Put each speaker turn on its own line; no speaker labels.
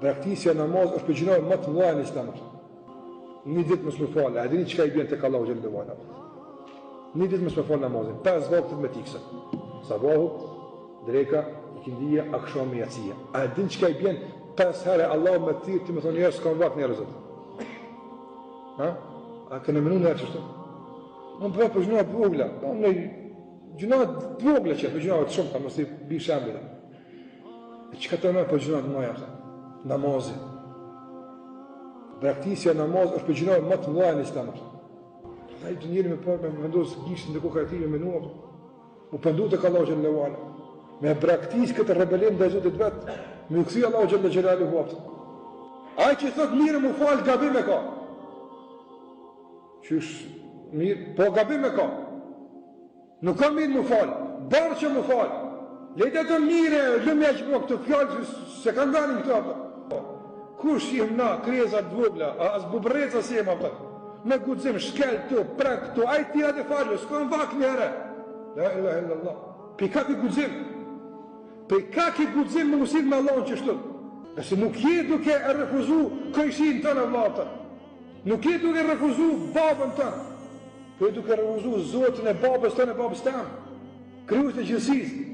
Braktisja e namazit është prej gjynaheve më të mëdha në Islam. Një ditë mos me fal, a e dini çka i bjen tek Allahu xhelle ve ala? Një ditë mos me fal namazin, pesë vaktet me t'iksa. Sabahu, dreka, ikindia, akshami, jacia. A e dini çka i bjen pesë herë Allahu me thirr ti me thonë jo s'kam vakt njëherë Zot. Ha? A keni menu njëherë qështu? Unë po për gjynahe të vogla, unë gjynahe të vogla që për gjynahe të shumta, mos i bi shembull. E çka të me për gjynahe të mëdha, Namazi. Braktisja e namazit është prej gjynaheve më të mëdha në Islam. Prandaj duhet njeri me parë me vendos gishtin te koka e tij me menu, m'u pendu tek Allahu xhelle ve ala. Me braktis këtë rebelim ndaj Zotit vet, me iu kthy Allahut xhelle xhelaluhu. Ai që thot mirë m'u fal gabim e ka. Qysh mirë, po gabim e ka. Nuk ka mirë m'u fal, borxh m'u fal. Lejtë të mire, lëmja që po këto fjalë se kanë venin këto apo. Kush jemi na, krijesa të vogla, as bubrreca s'jemi apo. Me guxim shkel tu, prek tu, ai ti atë falë, s'kam vakt një herë. La ilaha illallah. Pi ka ki guxim. Pi ka ki guxim me u sill me Allahun qështu. Nëse nuk je duke e refuzu kojshinë tënd vëlla. Nuk je duke refuzu babën tënd. Po je duke refuzu Zotin e babës tënd e babës tem. Krijuesin e gjithësisë.